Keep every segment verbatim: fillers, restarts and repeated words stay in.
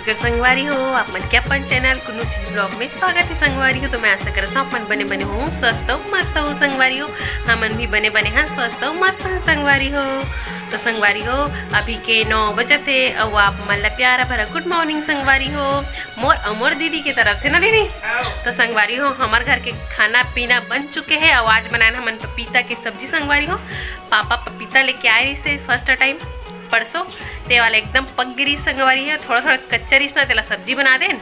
कर संगवारी हो, आप मन के अपन चैनल कुन्नू चीज ब्लॉग में स्वागत है संगवारी हो। तो मैं आशा करता हूँ अपन बने बने हो, स्वस्थ हो, मस्त हो संगवारी हो। हमन भी बने बने हैं, स्वस्थ हो, मस्त हैं संगवारी हो। तो संगवारी हो, अभी के नौ बजे थे और आप मन ला प्यारा भरा गुड मॉर्निंग संगवारी हो, मोर और मोर दीदी के तरफ से ना दीदी। तो संगवारी हो, हमार घर के खाना पीना बन चुके हैं और आज बनाए हमन पपीता के सब्जी संगवारी हो। पापा पपीता लेके आए रहिसे फर्स्ट टाइम परसों, ते वाला एकदम पक गिरी संगवारी हो, थोड़ा थोड़ा कच्चा रहिस ना, तेला सब्जी बना देन।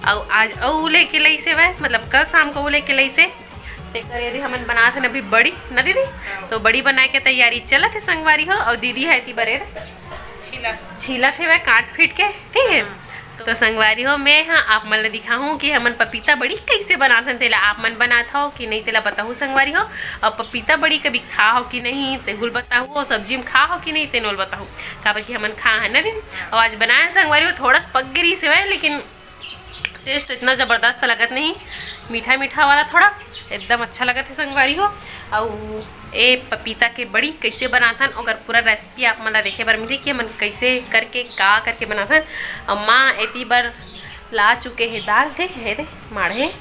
अउ आज अउ लेके लइसे वह, मतलब कल शाम को वो लेके लइसे, तेकर यदि हमन बनात हन अभी बड़ी ना दीदी, तो बड़ी बनाए के तैयारी चलत है संगवारी हो। अउ दीदी है ती बरे छीला। छीलत हे वह काट फीट के, ठीक है। तो संगवारी हो, मैं हाँ आप मन ला दिखाहूँ कि हमन पपीता बड़ी कैसे बनाथन, तेला आप मन बनात हो कि नहीं, तेला बताहू संगवारी हो। और पपीता बड़ी कभी खा हो कि नहीं, ते गुल बताहू, और सब्जी में खा हो कि नहीं, ते नोल बताहू, काबर कि हमन खा है ना दिन। और आज बनाए संगवारी हो, थोड़ा सा पक गिरी से वह, लेकिन टेस्ट इतना जबरदस्त लगत नहीं, मीठा मीठा वाला थोड़ा एकदम अच्छा लगत है संगवारी हो। अउ ए पपीता के बड़ी कैसे बनाथन, ओकर पूरा रेसिपी आप मन ला देखे बर मिलही कि हमन कैसे करके, का करके बनाथन। अउ माँ एती बर ला चुके हे दाल, ठीक है, दे माढ़े।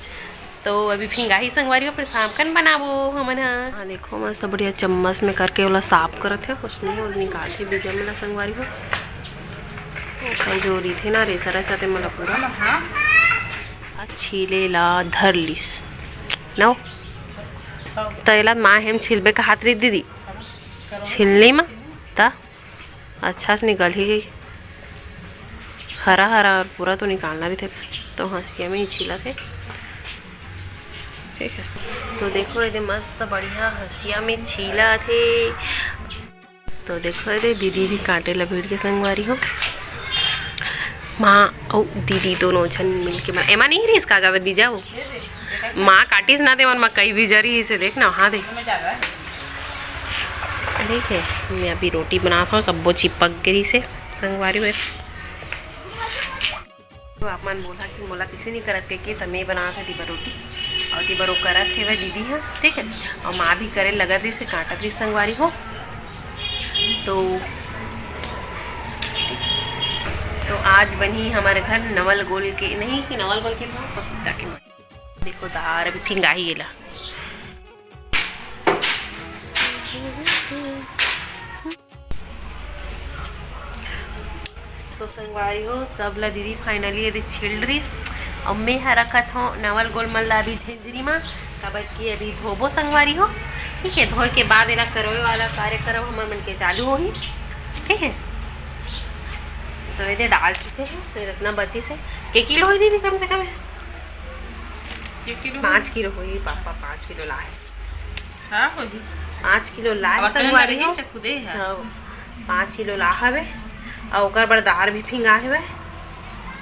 तो अभी फिंगाही संगवारी हो, फिर शाम कन बनाबो हमन हा। हाँ, देखो मस्त बढ़िया चम्मच में करके ओला साफ करत हे, कुछ नहीं, ओला निकाल के बीजा मन ला संगवारी हो। ओकर जो रहिथे ना रेसा रेसा ते मन ला पूरा आ छीले ला धर लिस। नौ त एला माँ हेम छिलबे कहात रही दीदी, छिलनी मा त अच्छा से निकल ही गई। हरा हरा और पूरा तो निकालना रहिथे, तो हंसिया में ही छीला थे। ठीक है, तो देखो ये मस्त बढ़िया हंसिया में छीला थे। तो देखो ये दीदी भी काटे ला भीड़ के संगवारी हो। माँ अउ दीदी दोनों झन मिलके बना-, एमा नहीं रहिस का ज्यादा बीजा हो। माँ काटिस ना, देवन मा कई बीजा रहिस हे, देख ना, हाँ दे। ठीक है, मैं अभी रोटी बनात हूँ, सब्बो चिपक गे रहिस हे संगवारी हो। तो आप मन बोला कि मोला किसी नहीं करत के, के त मैं बनात हूँ तिबर रोटी, और तिबर वो करत हे वह दीदी है, ठीक है, और माँ भी करे लगत रहिस हे, काटत रहिस संगवारी हो। तो, तो आज बनी हमारे घर नवल गोल के, नहीं कि नवल गोल के, पपीता के। देखो दार अभी फिंगाही एला। तो संगवारी हो, सब ला दीदी finally यदि छिल रहीस। अब मैं ह रखत हूँ नवल गोल मन ला अभी झिंझरी मा, काबर कि अभी धोबो संगवारी हो। ठीक है, धोए के बाद एला करोए वाला कार्यक्रम हमर मन के चालू होही। ठीक है, तो ये दे दाल चुके हैं, तो इतना बची से के किलो होही दीदी, कम से कम? एक किलो पाँच किलो होही, पापा पाँच किलो लाए। हाँ, होही। पाँच किलो लाए अब अतने संगवारी लड़ही हो। से खुदे है। हाँ, पाँच किलो ला हवे, और ओकर बर दार भी फिंगा हवे।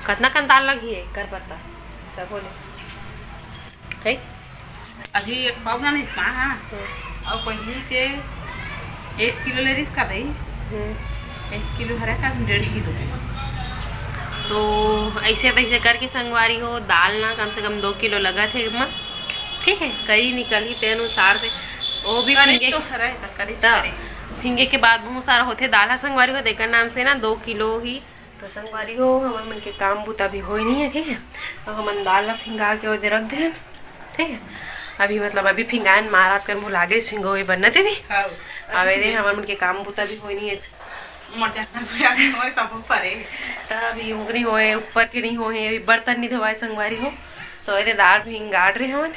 कतना कन दाल लगी है एकर बर त? तब बोले। है? अभी एक पाव ना नहीं इसका, हाँ। हम्म। और पहली के एक किलो ले रहीस का दही, हम्म। एक किलो हरा का डेढ़ किलो। तो ऐसे तैसे करके संगवारी हो, दाल ना कम से कम दो किलो लगत हे एमा। ठीक है, करी निकलही ते अनुसार से। वो भी करी फिंगे तो हरा है, करी त करी। फिंगे के बाद बहुत सारा होथे दाल हा संगवारी हो, तेकर नाम से ना दो किलो ही। तो संगवारी हो, हमर मन के काम बूता भी होय नहीं है, ठीक है। अब हमन दाल ला फिंगा के ओदे रख देहन, ठीक है। अभी मतलब अभी फिंगायन मारत कर भुला गइस फिंगोए बर ना दीदी। हाँ। अब एदे हमर मन के काम बूता भी होय नहीं है। मर जाना, मर जाना, होय सब ऊपर है। तब ये उगनी होय, ऊपर के नहीं होय, अभी बर्तन नहीं धोवाए संगवारी हो। तो एदे दाल फिंगाट रहे हमन।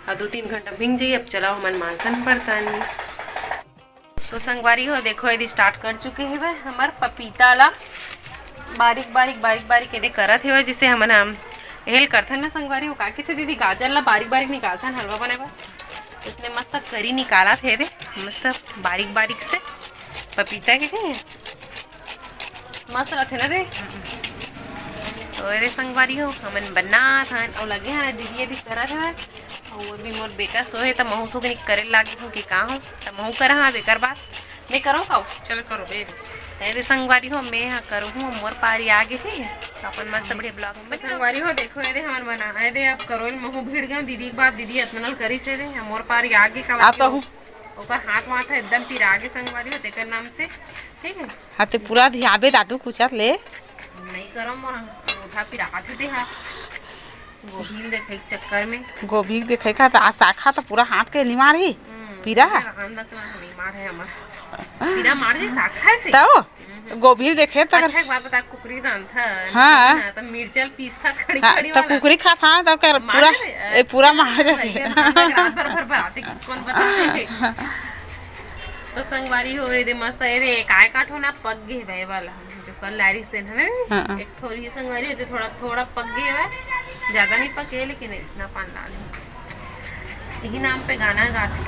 अब दो तीन घंटा फिंग जाइए, अब चलाओ हमन मांजन बर्तन। तो संगवारी हो, देखो, यदि start कर चुके हवे हमर पपीता ला बारीक, बारीक, बारीक, बारीक एदे करत हवे, जिसे हमन हम हेल करथन ना संगवारी हो, का कथे दीदी, गाजर ला बारीक, बारीक निकालथन हलवा बनाए बर, इसने मस्त करी निकालत हे दे, मस्त बारीक, बारीक से पपीता के, ठीक है, मस्त रथे ना दे। तो एदे संगवारी हो, हमन बनात हन, अउ लगे हन दीदी अभी करत हवे। अउ वो भी मोर बेटा सोहे, त महू सुगनी करे लागे हूँ कि का हो, त महू करा हाँ बेकर बात। मैं करूँ का? चल करो, बे। त एदे संगवारी हो, मैं हाँ करूँ हूँ, मोर पारी आगे, ठीक है? त अपन मस्त बढ़िया vlog में संगवारी हो, देखो, एदे हमन बना, एदे आप करो, महू भिड़ गए, दीदी के बाद, दीदी अतना नल करी से दे, मोर पारी आगे का आप बात हो। कहूँ। ओकर हाथ वाथ एकदम पिरा गे संगवारी हो, तेकर नाम से, ठीक है? हाँ, ते पूरा धियाबे दादू कुचत ले। नहीं करो मोर, हा, पिरात हे तेहा। गोभी ल देखे के चक्कर में। गोभी देखे का त आज साखा त पूरा हाथ के निमार ही। हम्म, पीरा? पीरा राम दकला नहीं मार है हमार। पीरा मार दे, साखा है से। तब गोभी देखे त अच्छा, एक बात बता, कुकरी रांधत हाँ। ना, त मिर्चा ल पीसत खड़ी हाँ, खड़ी त वाला। कुकरी खात हाँ, तब कर मार पूरा, दे, ए, पूरा मार दे। रात भर भर भर आते, कौन बताते? तो संगवारी हो, ये दे मस्त, ये दे काय काठो ना पक गे भाई वाला। जो कल लारिस तेन हे ना, हाँ। एक ठो रही संगवारी हो, जो थोड़ा, थोड़ा पक गे हवय, ज्यादा नहीं पके, लेकिन इतना पान डाल हे। यही नाम पे गाना गाथे,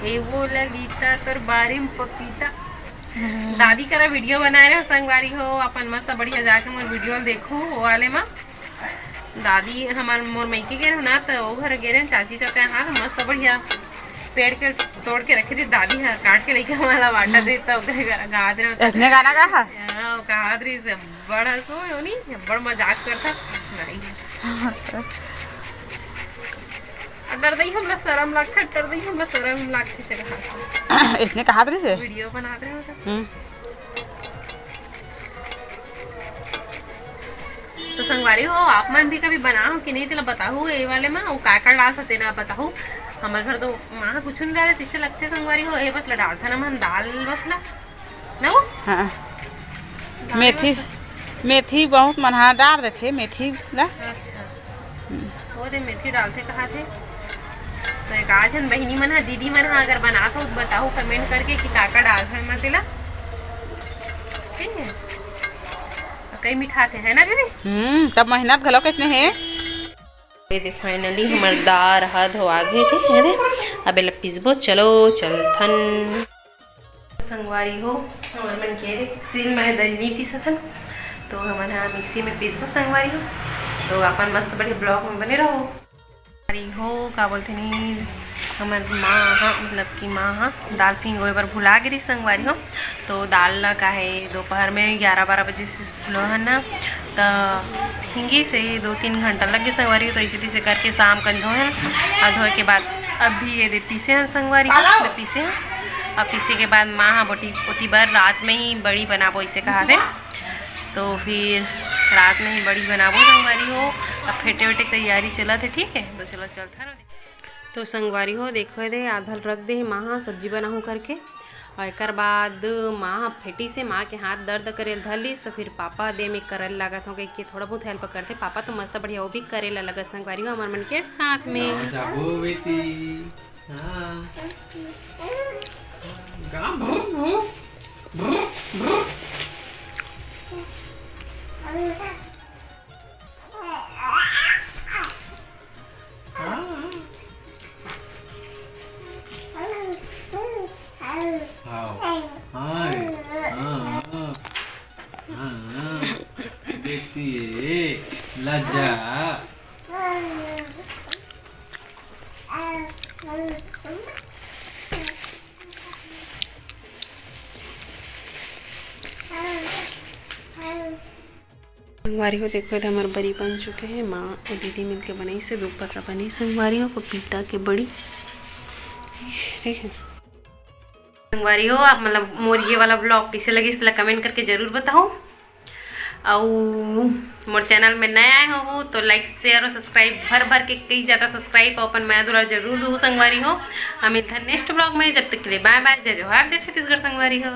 ए वो ललिता तोर बारी म पपीता। दादी करा वीडियो बनाए रहे संगवारी हो, अपन मस्त बढ़िया जाके मोर वीडियो देखू, वो वाले मा। दादी हमार, मोर मइके गे रहे ना, त ओ घर गे रहे चाची चाचा यहाँ, त मस्त बढ़िया पेड़ के तोड़ के रखे रही दादी हा, काट के लेके हमारा बांटा दे, त ओकरे घर गात रहे। ऐसने गाना गा हा? हाँ, वो गात रही से बड़ा सो हो नी, बड़ मजाक करता। नहीं। डर दई हमला शरम लागथे, डर दई हमला शरम लागथे से कहा। ऐसने कहा रही से? वीडियो बनात रहे हो तो। हम्म। तो संगवारी हो, आप मन भी कभी बनाओ कि नहीं, तेला बताहू। ये वाले में वो काय काय डाल सकते ना, बताहू। हमारे घर तो माँ कुछ नहीं डाले, तिसे लगते संगवारी हो, ये बस ला डालता ना मन दाल बस ला, ना वो? हाँ। दाल मेथी, बस ला। मेथी बहुत मन हा डाल देथे, मेथी ला। अच्छा। वो दे मेथी डालथे कहा थे। तो एक आ झन बहिनी मन हा, दीदी मन हा, अगर बनात हो तो बताहू comment करके कि का का डालथे एमा तेला। ठीक है। कई मिठाथे, है ना दीदी? हम्म, तब मेहनत घलो कितने हे। ये दे finally हमर दार हा धोआ गे हे, ये दे। अब एला पीसबो, चलो चलथन। संगवारी हो, हमर मन के रे, सील में दरी नहीं पीसत हन, तो हमन हा मिक्सी में पीसबो संगवारी हो। तो अपन मस्त बढ़िया vlog में बने रहो। संगवारी हो, का बोलथे नी, हमर माँ हा, मतलब कि माँ हा दाल भिंगोए बर भुला गे रही संगवारी हो। तो दाल ला का हे, दोपहर में ग्यारह बारह बजे से धोए हन ना, त भिंगी से दो तीन घंटा लग गे संगवारी हो। तो इसे तिसे करके शाम कन धोए हन, और धोए के बाद अभी ये दे पीसे हन संगवारी हो, पीसे हन। और पीसे के बाद माँ हा बोटी ओती बर रात में ही बड़ी बनाबो इसे कहा थे। तो फिर रात में ही बड़ी बनाबो संगवारी हो। अब फेटे वेटे के तैयारी चलत हे, ठीक है, तो चलो चलत हन। तो संगवारी हो, देखो दे, आधा ल रख दे हे माँ हा सब्जी बनाहूँ करके। और एकर बाद माँ हा फेटी से, माँ के हाथ दर्द करे ल धर लिस, तो फिर पापा दे में करे ल लागत हो, कहिके थोड़ा बहुत help करथे। पापा तो मस्त बढ़िया वो भी करे ला लगत संगवारी हो, हमर मन के साथ में। गाँव जाबो बेटी, हाँ। गाँव भर, भर, भर, भर। हाँ। हाँ। हाँ। हाँ। हाँ। बेटी ए, लज्जा। संगवारी हो, देखो, ये हमर बरी बन चुके हे। माँ अउ दीदी मिलके बनाइस हे, दो पटरा बने संगवारी हो, पपीता के बड़ी। ठीक है संगवारी हो, आप मतलब मोर ये वाला vlog कइसे लगिस, तेला comment करके जरूर बताओ। अउ मोर channel में नया आए हो तो like, share और subscribe भर भर के कई ज्यादा subscribe और अपन मया दुलार जरूर दू संगवारी हो। हम मिलथन next vlog में, जब तक के लिए bye bye, जय जोहार, जय छत्तीसगढ़ संगवारी हो।